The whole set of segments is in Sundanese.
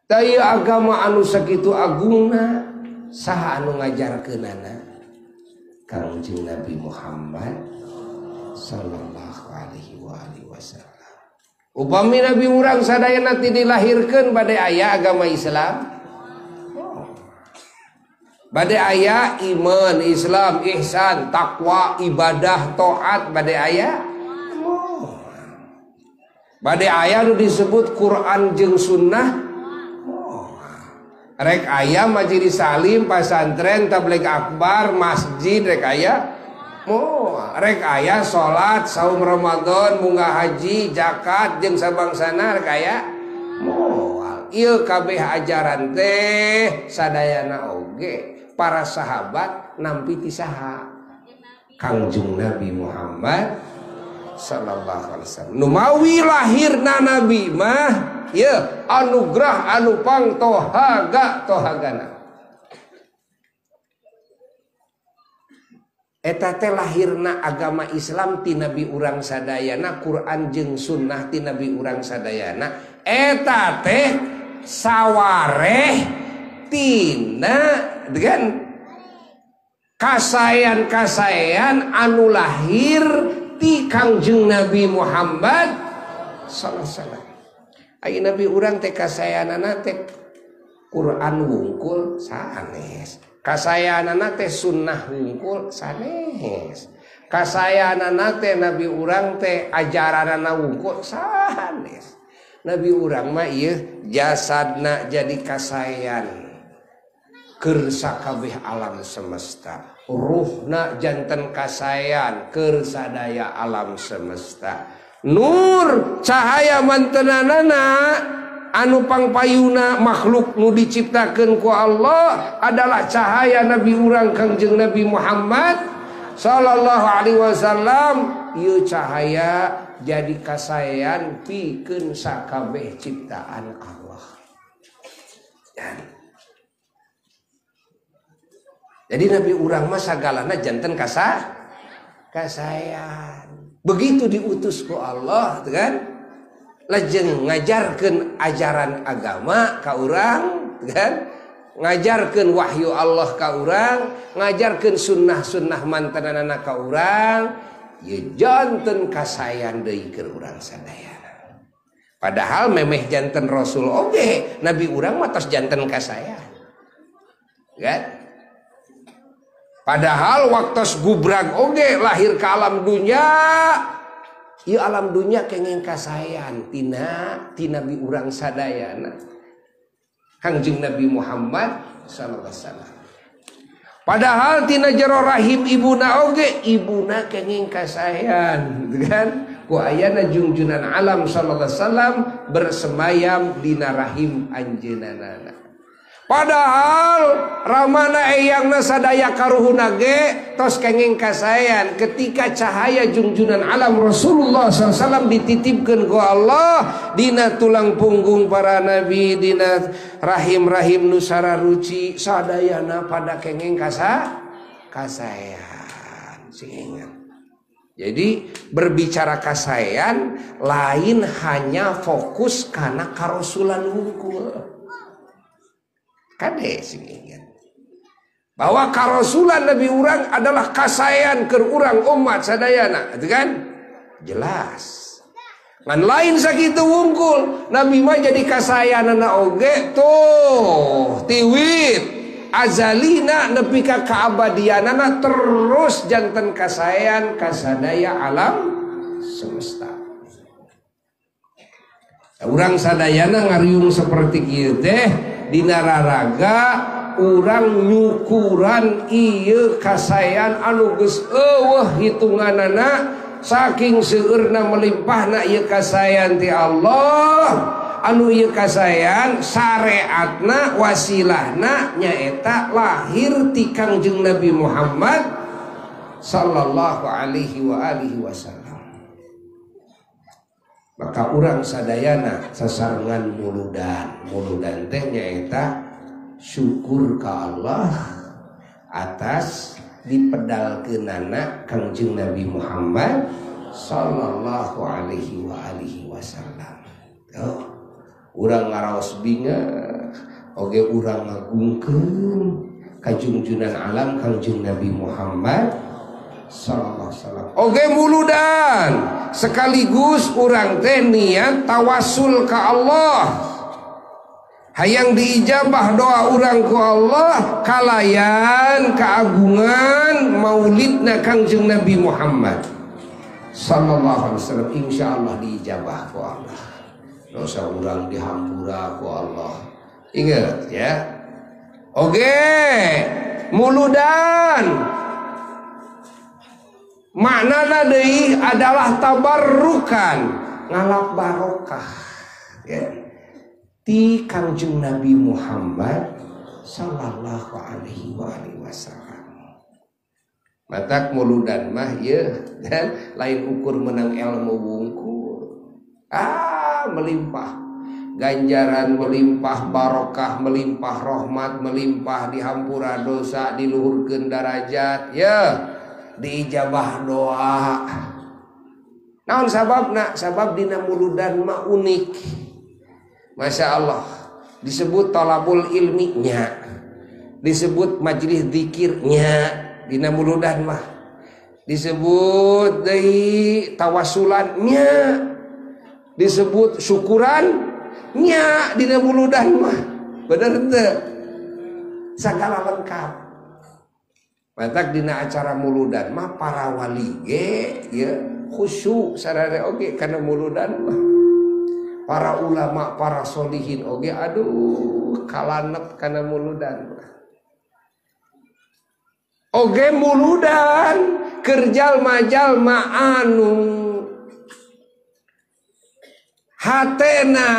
Tah ieu agama anu sakitu agungna saha anu ngajarkeunana? Kangjeng Nabi Muhammad sallallahu alaihi wa alihi wasallam. Upami Nabi urang sadayana ti dilahirkeun bade aya agama Islam. Bade aya iman, Islam, ihsan, takwa, ibadah, taat bade aya. Bade aya nu disebut Quran jeung sunnah. Rek aya majelis salim, pasantren, tabligh akbar, masjid rek aya. Moal rek aya salat, saum Ramadan, munggah haji, zakat jeung sabangsana rek aya. Moal ieu kabeh ajaran teh sadayana oge para sahabat nampi ti saha? Kangjeng Nabi Muhammad sallallahu alaihi wasallam. Numawi lahirna Nabi mah ieu anugerah anu pangtohaga tohagana. Eta teh lahirna agama Islam ti Nabi urang sadayana, Quran jeung sunnah ti Nabi urang sadayana. Eta teh sawareh tina dengan kasaean-kasaean anu lahir ti Kangjeng Nabi Muhammad sallallahu alaihi wasallam. Ai Nabi urang teh kasaeanana teh Quran wungkul sanes. Kasaeanana teh sunnah wungkul sanes. Kasaeanana teh Nabi urang teh ajaranana wungkul sanes. Nabi urang mah ieu jasadna jadi kasaean keur sakabeh alam semesta. Ruhna janten kasaean keur sadaya alam semesta. Nur cahaya mantenanana anu pangpayuna makhluk nu diciptakeun ku Allah adalah cahaya Nabi urang Kangjeng Nabi Muhammad sallallahu alaihi wasallam. Ieu cahaya jadi kasaean pikeun sakabeh ciptaan Allah. Jadi Nabi urang mah sagalana janten kasaean. Begitu diutus ku Allah kan lajeng ngajarkeun ajaran agama ka urang kan, ngajarkeun wahyu Allah ka urang, ngajarkeun sunnah-sunnah mantanana ka urang, ieu janten kasaean deui keur urang sadayana. Padahal memeh janten rasul oge Nabi urang mah tos janten kasaean. Kan? Padahal waktos gubrag oge lahir ke alam dunia, ieu alam dunia kenging kasaean tina ti Nabi urang sadayana Kangjeng Nabi Muhammad sallallahu alaihi wasallam. Padahal tina jero rahim ibuna oge ibuna kenging kasaean kan ku ayana jungjunan alam sallallahu alaihi wasallam bersemayam dina rahim anjeunana. Padahal ramana eyangna sadaya karuhuna ge tos kenging kasaean ketika cahaya jungjunan alam Rasulullah SAW dititipkeun ku Allah dina tulang punggung para nabi, dina rahim-rahim nu sararuci sadayana pada kenging kasaean. Sing ingat. Jadi berbicara kasaean lain hanya fokus kana karasulan wungkul. Kade sing ingat bahwa karasulan Nabi urang adalah kasaean keur urang umat sadayana, itu kan? Jelas. Ngan lain sakitu wungkul, Nabi mah jadi kasaeanana oge tuh tiwit azalina nepi ka kaabadianana terus janten kasaean kasadaya alam semesta. Urang sadayana ngariung seperti kieu teh dina raraga urang nyukuran ieu kasaean anu geus eueuh hitunganana saking seueurna melimpahna ieu kasaean ti Allah anu ieu kasaean syariatna wasilahna nyaeta lahir ti Kangjeng Nabi Muhammad sallallahu alaihi wa alihi wasallam. Maka urang sadayana sasarengan muludan. Muludan teh nyaeta syukur ka Allah atas dipedalkeunana Kangjeng Nabi Muhammad sallallahu alaihi wa alihi wasallam. Tuh, urang ngaraos binga Oge urang ngagungkeun kajungjunan alam Kangjeng Nabi Muhammad sallallahu alaihi wasallam. Oge muludan sekaligus urang teh niat tawasul ka Allah. Hayang diijabah doa urang ku Allah kalayan keagungan maulidna Kangjeng Nabi Muhammad sallallahu alaihi wasallam. Insyaallah diijabah ku Allah. Dosa urang dihampura ku Allah. Ingat ya. Oke, muludan maknana deui adalah tabarrukan, ngalap barokah ya. Ti Kangjeng Nabi Muhammad sallallahu alaihi wasallam. Matak muludan mah yeuh dan lain ukur menang ilmu wungkul. Ah, melimpah ganjaran, melimpah barokah, melimpah rahmat, melimpah dihampura dosa, diluhurkeun darajat, ya, diijabah doa. Naon sababna? Sabab dina muludan mah unik. Masya Allah, disebut talabul ilminya, disebut majelis zikirnya dina muludan mah, disebut deui tawasulannya, disebut syukuran nya dina muludan mah. Bener teu? Sagala lengkap. Matak dina acara muludan mah para wali ge ya khusyuk sarare oge kana muludan mah. Para ulama, para solihin oge aduh kalanep kana muludan mah. Oge muludan keur jalma-jalma anu hatena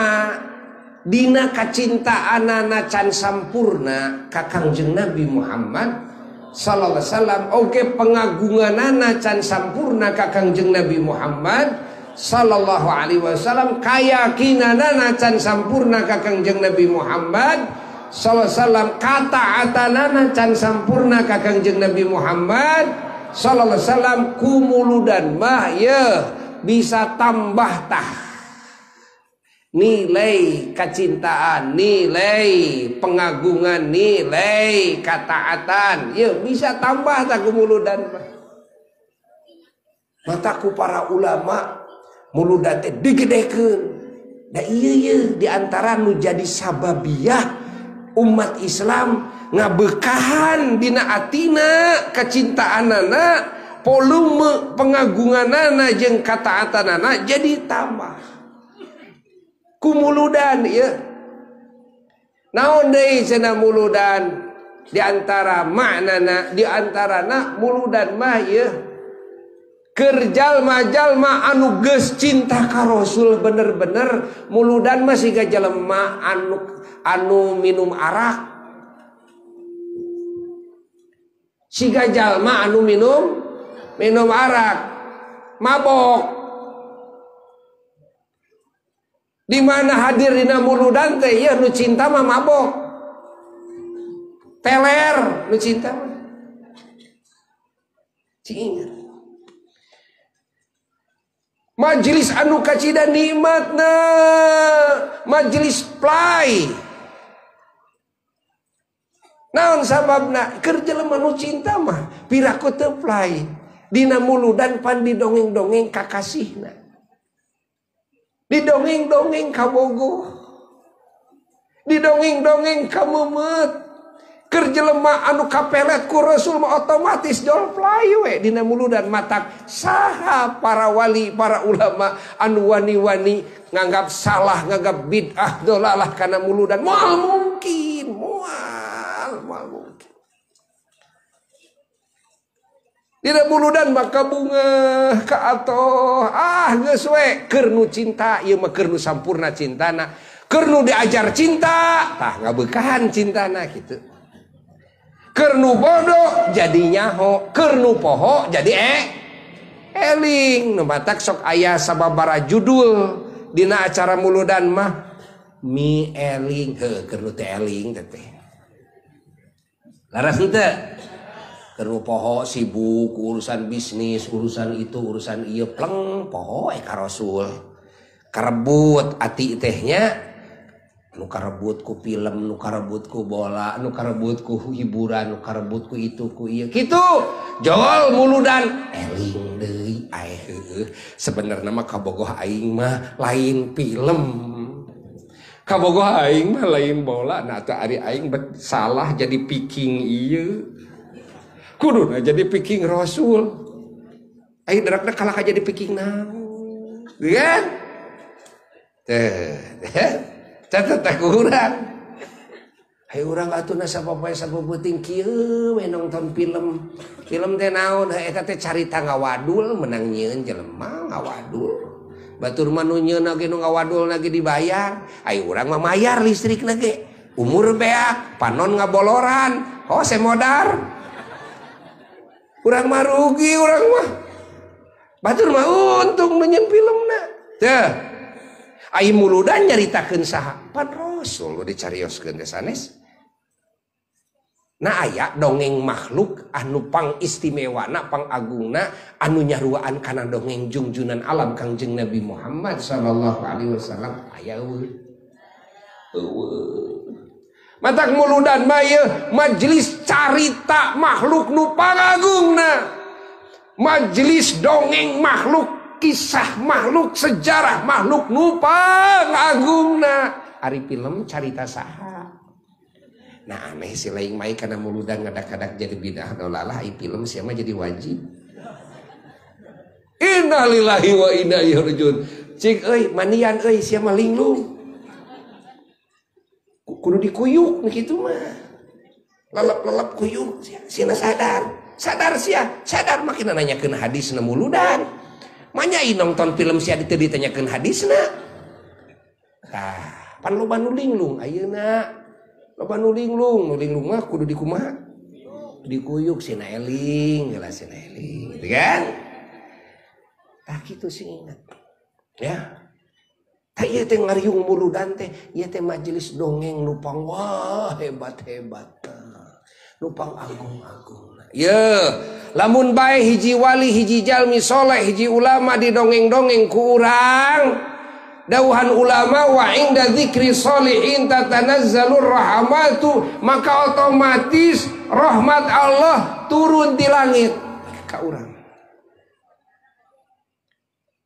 dina kacintaanana can sampurna ka Kangjeng Nabi Muhammad sallallahu alaihi wasallam, oge pengagunganana can sampurna ka Kangjeng Nabi Muhammad sallallahu alaihi wasallam, kayakinanana can sampurna ka Kangjeng Nabi Muhammad sallallahu alaihi wasallam, kataatanana can sampurna ka Kangjeng Nabi Muhammad sallallahu alaihi wasallam. Kumuludan mah ye bisa tambah tah nilai kecintaan, nilai pengagungan, nilai ketaatan, ya bisa tambah tak muludan mah. Mataku para ulama muludan teh digedekeun. Da ieu ieu di antara nu jadi sababiah umat Islam ngabekahan dina atina kecintaanana, volume pengagunganana jeung kataatanana jadi tambah. Kumuludan ya. Naon deui cenah muludan? Di antara maknana, di antarana muludan mah ya keur jalma-jalma anu geus cinta ka Rasul bener-bener. Muludan mah siga jelema anu minum arak, siga jalma anu minum arak, mabok. Di mana hadir dina muludan teh ya nu cinta mah mabok, teler nu cinta mah. Cing ingat majelis anu kacida nikmatna, majelis play. Naon sababna? Keur jelema nu cinta mah piraku teu play. Dina muludan pan didongeng-dongeng kakasihna, didongeng-dongeng kabogoh, didongeng-dongeng kamemet. Keur jelema anu kapelet ku Rasul mah otomatis jol play we dina muludan. Matak saha para wali, para ulama anu wani-wani nganggap salah, nganggap bid'ah dolalah kana muludan? Moal mungkin, moal mungkin. Dina muludan maka bunga ka atoh, ah geus we keur nu cinta ieu mah, keur nu sampurna cintana, keur nu diajar cinta tah ngabeukahan cintana kitu. Keur nu bodoh jadi nyaho, keur nu poho jadi eling. Nu matak sok aya sababaraha judul dina acara muludan mah mi eling, heuh keur nu teu eling teh. Laras henteu? Keur nu poho sibuk urusan bisnis, urusan itu, urusan ieu, pleng poho ka Rasul. Karebut ati tehnya. Nu karebut ku film, nu karebut ku bola, nu karebut ku hiburan, nu karebut ku itu ku ieu. Kitu. Jol muludan eling deui ae heueuh. Sebenarna mah kabogoh aing mah lain film. Kabogoh aing mah lain bola. Nah atuh ari aing salah jadi piking ieu. Kuduna jadi piking Rasul. Aing darakna kalah ka jadi piking naon. Kan? Teh. Catat tak kurang. Hai urang atuh na sapopoe sapeuting kieu we nonton film. Film teh naon? Eta teh carita ngawadul menang nyieun jelema ngawadul. Batur mah nu nyieun ge nu ngawadul ge dibayar. Ai urang mah mayar listrikna ge. Umur beak, panon ngaboloran. Oh semodar. Urang mah rugi urang mah. Batur mah untung nu nyieun filmna. Teh. Ai muludan nyaritakeun saha? Pan Rasul dicarioskeun teh sanes. Nah aya dongeng makhluk anu pang istimewana pang agungna anu nyaruaan kana dongeng jungjunan alam Kangjeng Nabi Muhammad sallallahu alaihi wasallam aya eueuh. Eueuh. Matak muludan mah ieu majelis carita makhluk nu pangagungna. Majelis dongeng makhluk, kisah makhluk, sejarah makhluk nu pangagungna. Ari film carita saha? Nah aneh si lain mai karena muludan ngadak-ngadak jadi bidah dolalah ai film sia mah jadi wajib. Innalillahi wa inna ilaihi rajiun. Cik euy manian euy sia mah linglung. Kudu dikuyuk nu kitu mah. Lelep-lelep kuyuk sia, sia sadar. Sadar sia, sadar makin nanyakeun hadisna muludan. Manya nonton film sia teu ditanyakeun hadisna. Tah, pan loba nu linglung ayeuna. Loba nu linglung, nu linglung mah kudu dikumaha? Dikuyuk sina eling, geus sina eling, gitu kan? Tah kitu sing ingat. Ya. Tah ieu teh ngariung muludan teh, ieu teh majelis dongeng nu pang wah hebat-hebat. Nu pang agung-agung. Ye, lamun bae hiji wali, hiji jalmi soleh, hiji ulama didongeng-dongeng ku urang. Dauhan ulama wa inda dzikri sholihin tatanazzalur rahmatu, maka otomatis rahmat Allah turun di langit ka urang.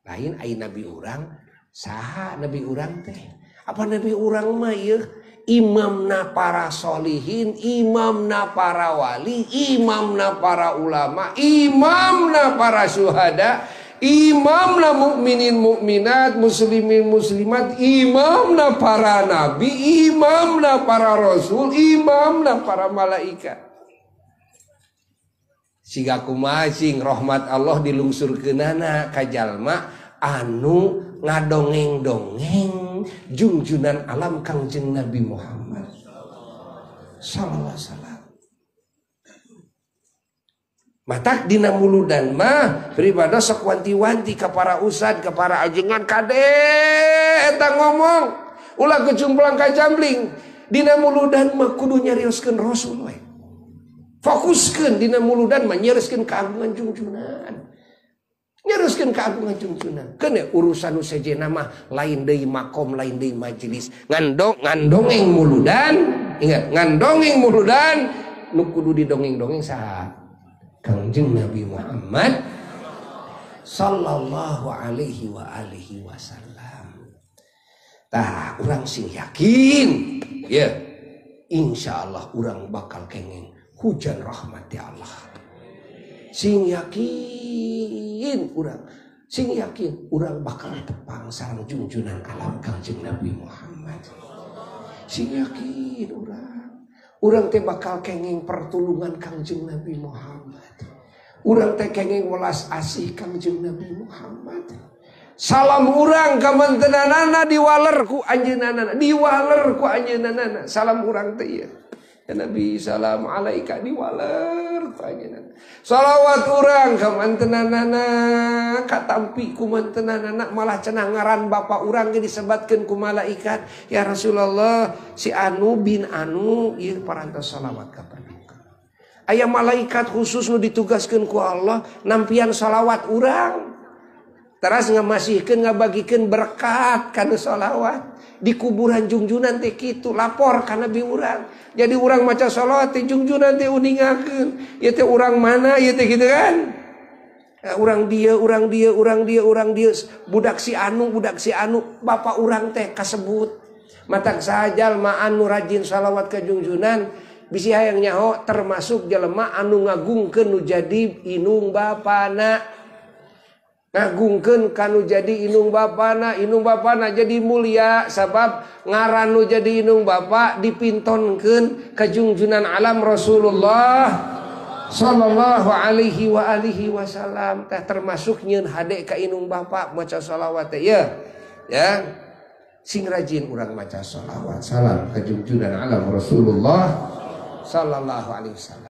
Lain ai nabi urang, saha nabi urang teh? Apa nabi urang mah ieu? Imamna para solihin, imamna para wali, imamna para ulama, imamna para syuhada, imamna mukminin mukminat, muslimin muslimat, imamna para nabi, imamna para rasul, imamna para malaikat. Siga kumaha cing rahmat Allah dilungsurkeunana ka jalma anu ngadongeng-dongeng jungjunan alam Kangjeng Nabi Muhammad sallallahu alaihi wasallam. Matak dina muludan mah pribada sok wanti-wanti ka para ustad, ka para ajengan kade eta ngomong ulah kecumplang ka jambling. Dina muludan mah kudu nyarioskeun Rasul we. Fokuskeun dina muludan mah nyarioskeun keagungan jungjunan. Nyeruskeun keagungan jungjunan. Keun urusan nu sejenna mah lain deui makom, lain deui majelis. Ngandongeng muludan, ingat, ngandongeng muludan nu kudu didongeng-dongeng saha? Kangjeng Nabi Muhammad sallallahu alaihi wa alihi wasallam. Tah, urang sing yakin, ya. Insyaallah urang bakal kenging hujan rahmat di Allah. Sing yakin urang, sing yakin urang bakal tepang sareng jungjunan alam Kangjeng Nabi Muhammad. Sing yakin urang, urang teh bakal kenging pertulungan Kangjeng Nabi Muhammad. Urang teh kenging welas asih Kangjeng Nabi Muhammad. Salam urang ka mantenanana diwaler ku anjeunana, diwaler ku anjeunana. Salam urang teh ieu. Ya Nabi salam alaika diwaler ku anjeunana. Salawat urang ka mantenanana, katampi ku mantenanana, malah cenah ngaran bapa urang ge disebatkeun ku malaikat. Ya Rasulullah, si anu bin anu ieu parantos salawat ka paduka. Aya malaikat khusus nu ditugaskeun ku Allah nampian salawat urang. Teras ngamasihkeun ngabagikeun berkat kana sholawat. Di kuburan jungjunan teh kitu lapor ka nabi urang. Jadi urang maca sholawat teh jungjunan teh uningakeun. Ieu teh urang mana ieu teh kitu kan? Urang dia, urang dia, urang dia, urang dia, budak si anu, bapak urang teh kasebut. Matak sajalma anu rajin sholawat ka jungjunan bisi hayang nyaho termasuk jelema anu ngagungkeun nu jadi inung bapana. Ngagungkeun kanu jadi inung bapana, inung bapana jadi mulia sabab ngaran nu jadi inung bapa dipintonkeun ka jungjunan alam Rasulullah sallallahu alaihi wa alihi wasallam. Teh termasuk nyeun hade ka inung bapa maca sholawat teh ya. Ya. Sing rajin urang maca sholawat salam ka jungjunan alam Rasulullah sallallahu alaihi wasallam.